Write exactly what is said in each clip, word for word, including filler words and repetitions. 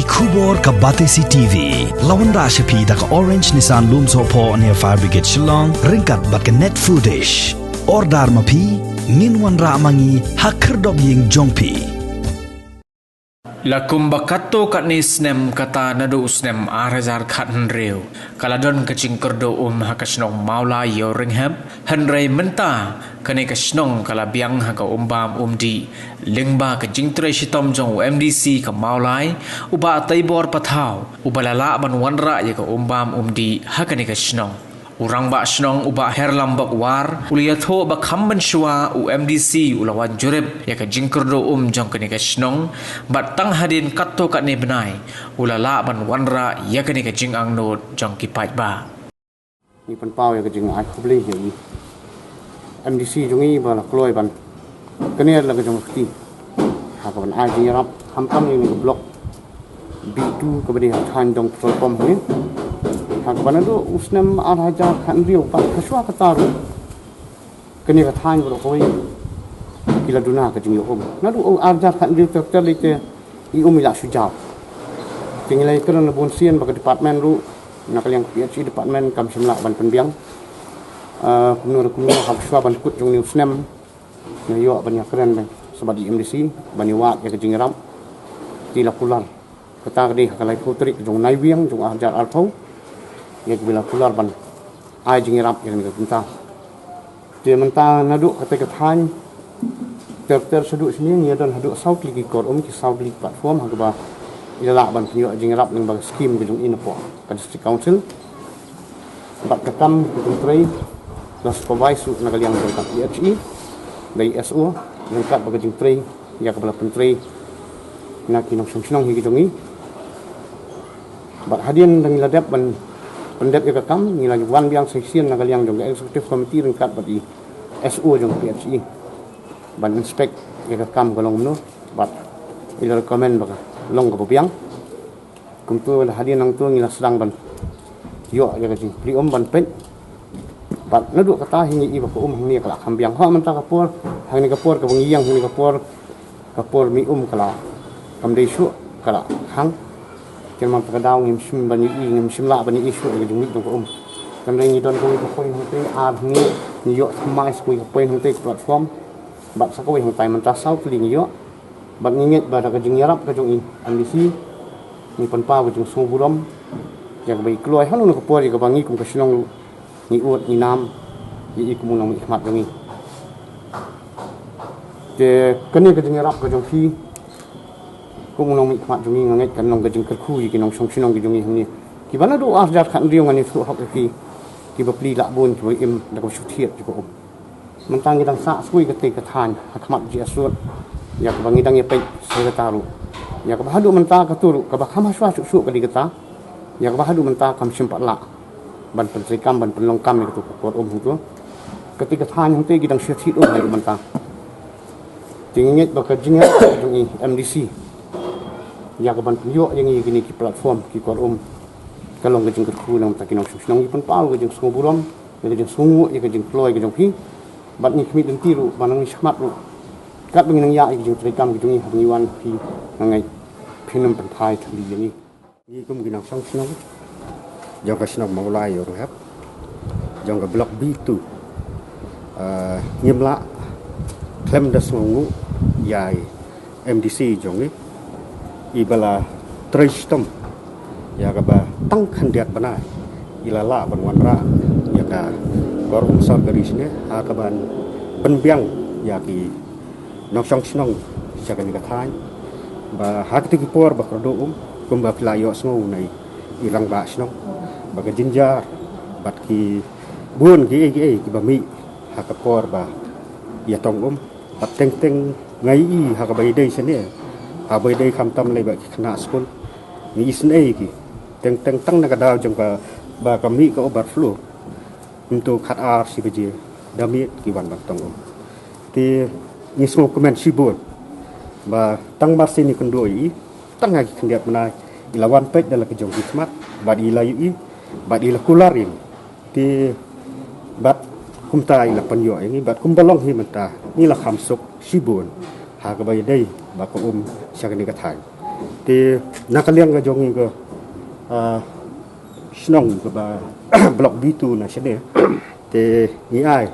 Khubor ka Batesi T V la wanrah sha phi da ka Orange Nissan Lumsohphoh near Fire Brigade Shillong ryngkat bad ka Net Foodish. Order ma phi, ngin wanrah ma ngi ha khyrdop ïing jong phi. La kumba katto katne snem, kata naduh u snem ar hajar khathynriew, ka la don ka jingkyrduh um ha ka shnong Mawlai Ïewrynghep, hynrei mynta kane ka shnong ka la biang ha ka um bam um dih lyngba ka jingtrei shitom jong u M D C ka Mawlai, u Bah Teibor Pathaw, uba la lah ban wanrah ïa ka um bam um dih ha kane ka shnong. U Rangbah Shnong u Bah Herlambok War u la ïathuh ba kham mynshuwa u M D C u la wan jurip ïa ka jingkyrduh um jong kane ka shnong, bad tang hadien katto katne bnai u la lah ban wanrah ïa kane ka jingangnud jong ki paidbah. Ngi pynpaw ïa ka jingai khublei ïa i M D C jong i ba la kloi ban kner la ka jong ka kti ha ka ban ai jingïarap, khamtam ïa kane ka block B two kaba dei ha thaiñ Dong Petrol Pump hangne. Ha kaba naduh u snem ar hajar khathynriew bad ha shuwa kata ruh kane ka thaiñ baroh kawei ki la duna ka jingïoh um. Naduh u ar hajar khathynriew ter ter lei te i um i la shu jaw. Te ngi la ïakren la bun sien ba ka department ruh, na ka liang ka P H E department kam shym lah ban pynbiang. Ah, kumno re kumno ha ka shuwa ban kut jong une u snem nga ïoh ban ïakren sa bad i M D C ban ïawad ïa ka jingïarap. Te la kular kata ka dei ha ka laiphew tarik jong u Naiwieng jong u ar hajar arphew, ïa kaba la kular ban ai jingïarap ïa kane ka bynta. Te mynta naduh kata ka thaiñ ter ter shaduh sini ngi ïa don haduh saw tylli ki kor um, ki saw tylli ki platform ha kaba i la lah ban pynïoh jingïarap lyngba ka skim ka jong i napoh ka District Council. Bad ka kam ka jingtrei la supervise ruh na ka liang jong ka P H E da i S O ryngkat bad ka jingtrei ïa kaba la pyntrei na ki nongshong shnong hi ki jong i. Bad hadien da ngi la dep ban pyndep ïa ka kam, ngi la wan biang sa shisien na ka liang jong ka Executive Committee ryngkat bad i S O jong ka P H E ban inspect ïa ka kam ka long kumno, bad i la recommend ba ka long kaba biang. Kumto la hadien nangto ngi la sdang ban ïoh ïa ka jingplie um ban peit. Bad naduh kata hi ngi i ba ka um hangne ka la kham biang. Hooid mynta ka por, hangne ka por kaba ngi ïeng hangne ka por, ka por mih um ka la kam dei shuh, ka la khang. Te namar kata ka daw ngim shym ban ïohi, ngim shym lah ban ïohi shuh ïa ka jingmih jong ka um. Tangba ngi don kawei ka point hangtei, ar hangne, ngi ïoh thymmai sa kawei ka point hangtei ka platform. Bad sa kawei hangtai mynta saw tylli ngi ïoh. Bad ngi ngeit ba da ka jingïarap ka jong i M D C, ngi pynpaw ka jingsngewburom ïa kaba i kloi halor kano ka por ïa kaba ngi kum ka shnong ruh ngi ud ngi nam ïa i kum u nongmihkhmat jong ngi. Te kane ka jingïarap ka jong phi kum u nongmihkhmat jong ngi, nga ngeit kan long ka jingkyrkhu ïa ki nongshong shnong ki jong ngi hangne kiba naduh ar hajar khathynriew ngan ïathuh hok ïa ki, kiba plie lah bun, kiba im da kaba shu thied ïa ka um. Mynta ngi dang sah sngewbha katei ka thaiñ ha khmat G S Road, ïa kaba ngi dang ïa peit sa kata ruh, ïa kaba haduh mynta kata ruh kaba kham hashwa shuh shuh ka dei kata, ïa kaba haduh mynta kam shym pat lah ban pyntreikam, ban pynlong kam ïa kata ka kor um hangto. Katei ka thaiñ hangtei ki dang shu thied um haduh mynta. Te ngi ngeit ba ka jingïarap jong i M D C ïa ka ban pynïoh ïa ngi kine ki platform ki kor um ka long ka jingkyrkhu na ka bynta ki nongshong shnong. Ngi pynpaw ka jingsngewburom, ïa ka jingsngewnguh, ïa ka jingkloi ka jong phi. Bad ngi khmih lynti ruh ba nang ngi shakhmat ruh, katba ngi nang ïa ïa ka jingtreikam ka jong ngi haba ngi wan, phi, nga ngeit phin ym pynphai thylli ïa ngi. Ngi kum ki nongshong shnong jong ka shnong Mawlai Ïewrynghep jong ka Block B two, ah, ngim lah khlem da sngewnguh ïa i M D C jong ngi, iba la trei shitom ïa kaba tang khyndiat bnai i la lah ban wanrah ïa ka kor um sorkari sne ha kaban pynbiang ïa ki nongshong shnong sha kane ka thaiñ. Ba ha kito ki por ba kyrduh um, kumba phi la ïohsngew na i rangbah shnong, ba ka jingjynjar bad ki bun kiei kiei kiba mih ha ka por ba ïatong um. Bad teng teng nga ïohi ha kaba ïadei shane, haba ïadei khamtam lei bad ki khynnah skul, ngi isynei ïa ki. Teng teng tang na ka daw jong ka ba ka mih ka overflow, kumto khatar shi baje da miet ki wan ban tong um. Te ngi sngewkmen shibun ba tang mar sien i kynduh ïa i, tang ha ki khyndiat bnai i la wan peit da la ka jong ki khmat bad i la ïohi bad i la kular ïa ngi. Te bad kumta i la pynïoh ïa ngi bad kumba long hi mynta ngi la kham suk shibun ha kaba ïadei ba ka um sha kane ka thaiñ. Te na ka liang ka jong ngi ka, ah, shnong kaba Block B two na shane. Te ngi ai,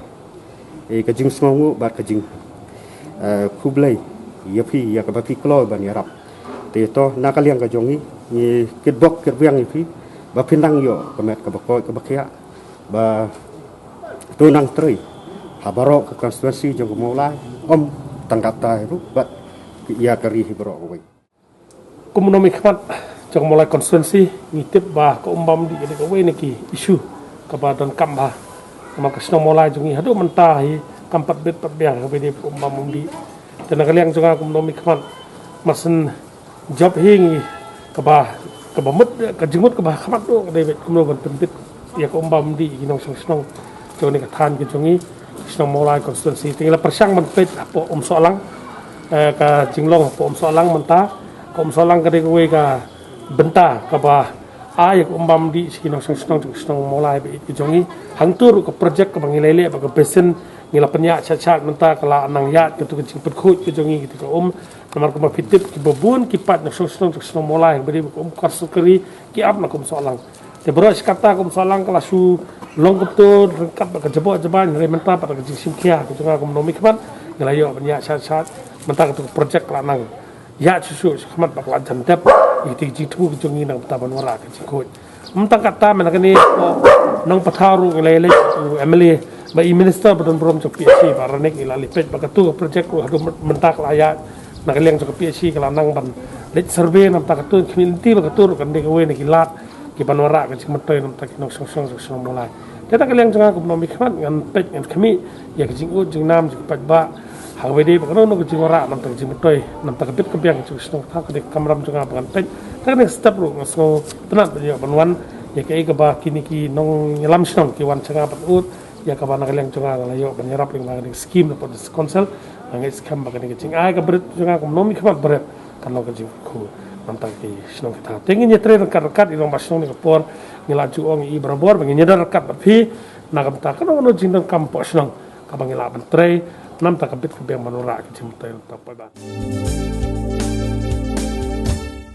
eh, ka jingsngewnguh bad ka jing, eh, khublei ïa phi ïa kaba phi kloi ban ïarap. Te to na ka liang ka jong ngi, ngi kitbok kitbiang ïa phi ba phin nang ïoh ka met kaba koit kaba khiah, ba to nang trei ha baroh ka constituency jong ka Mawlai, ym tang katta hi ruh bad ïa ka ri hi baroh kawei. Kum u nongmihkhmat jong ka Mawlai constituency, ngi tip ba ka um bam dih ka dei kawei na ki issue kaba donkam bha. Namar ka shnong Mawlai jong ngi haduh mynta hi kam pat bit pat biang kaba dei ka um bam um dih. Te na ka liang jong nga kum u nongmihkhmat, mar shen jop hi ngi kaba, kaba mut, ka jingmut kaba khmat ruh ka dei beit kumno ban pynbit ïa ka um bam um dih ki nongshong shnong jong kane ka thaiñ ka jong ngi, shnong Mawlai constituency. Te ngi la pyrshang ban peit hapoh Umsohlang, eh, ka jinglong hapoh Umsohlang mynta. Ka Umsohlang ka dei kawei ka bynta kaba ai ïa ka um bam um dih sha ki nongshong shnong jong ka shnong Mawlai ba ïeit ka jong ngi. Hangto ruh ka project kaba ngi la leh bad ka basin ngi la pynïaid shat shat mynta ka la nang ïaid kato ka jingpynkhuid ka jong ngi kata ka um. Namar kumba phi tip kiba bun ki paid nongshong shnong jong ka shnong Mawlai ba dei ba ka um kor sorkari ki ap na ka Umsohlang. Te baroh shi katta ka Umsohlang ka la shu long kumto ryngkat bad ka jaboh jabain, hynrei mynta pat ka jingshim khia ka jong nga kum u nongmihkhmat ngi la ïoh ban ïaid shat shat mynta kato ka project ka la nang ïaid shuh shuh shakhmat bad ka la jan dep ïa kata ka jingthmu ka jong ngi na ka bynta ban wanrah ka jingkhuid. Ym tang katta, mynta kane hapoh Nongpathaw ruh ngi la ïaleit u M L A bad i minister ba don burom jong ka P H E Bah Ranik, ngi la leit peit bad kato ka project ruh haduh mynta ka la ïaid. Na ka liang jong ka P H E ka la nang ban leit survey, na ka bynta kato ngi khmih lynti ba kato ruh kan dei kawei na ki lad ki ban wanrah ka jingmyntoi na ka bynta ki nongshong shnong jong ka shnong Mawlai. Te na ka liang jong nga kum u nongmihkhmat ngan peit ngan khmih ïa ka jingud jingnam jong ki paidbah ha kaba ïadei bad kano kano ka jingwanrah na ka bynta ka jingmyntoi, na ka bynta ka bit ka biang jong ka shnong, kata ka dei ka kamram jong nga ba ngan peit. Te kane ka step ruh nga sngewtynnat ban ïoh ban wan ïa kaei kaba kine ki nongïalam shnong ki wan sha nga ban ud ïa kaba na ka liang jong nga nga la ïoh ban ïarap lyngba kane ka skim na ka District Council. Nga ngeit skhem ba kane ka jingai ka barit jong nga kum u nongmihkhmat barit kan long ka jingkyrkhu na ka bynta ki shnong kita. Te ngin ïatrei ryngkat ryngkat, i rangbah shnong, kane ka por ngi la ju ong ïa i barabor ba ngin ïadon ryngkat bad phi na ka bynta kano kano jingdonkam hapoh shnong kaba ngi lah ban trei na ka bynta ka bit ka biang ban wanrah ka jingmyntoi na ka bynta paidbah.